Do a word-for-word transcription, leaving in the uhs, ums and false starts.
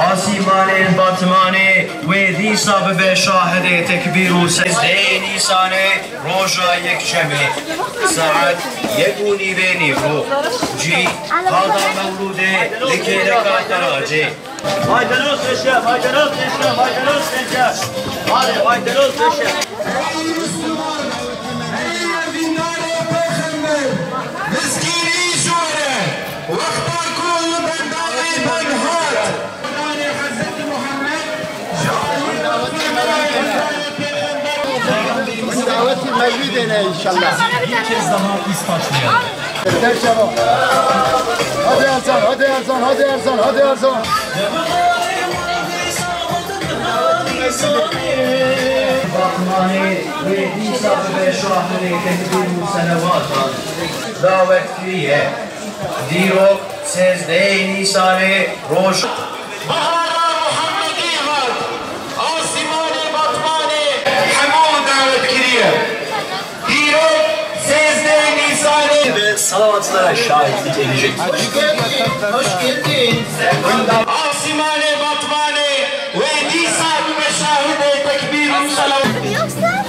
Asîmanên Batmanê wê dîsa bibe şahidê tekbîr û sezdeyê Nîsanê roja yekşemê saet yek û nîvê nîvro. Cî, qada Mewlûdê li kêleka Teracê. Maydanoz meşe, maydanoz meşe, maydanoz meşe. Hadi maydanoz meşe. Ey Müslüman, ey evîndarê Pêxember, miskînî ji we re, wexta ku li bendavê bang hat. Hezretî Muhammed ji alî Dawetî mewlidê ne inşallah. Bir kez daha ispatlıyor. Yeter çabuk. Hadi Erzan, hadi Erzan, hadi Erzan, hadi Erzan. Batmanê wê dîsa bibe şahidê tekbîr û selewatan dawet kiriye. Dîrok sêzdehê Nîsanê roj. Bahara Muhammedî hat, asîmanê Batmanê hemû dawet kiriye. Dîrok sêzdeh Nîsanê. Ve salavatlara şahitlik edecek. Hoş geldin, hoş geldin. Asîmanê Batmanê wê dîsa bibe şahidê tekbîr û salawat. Yoksa?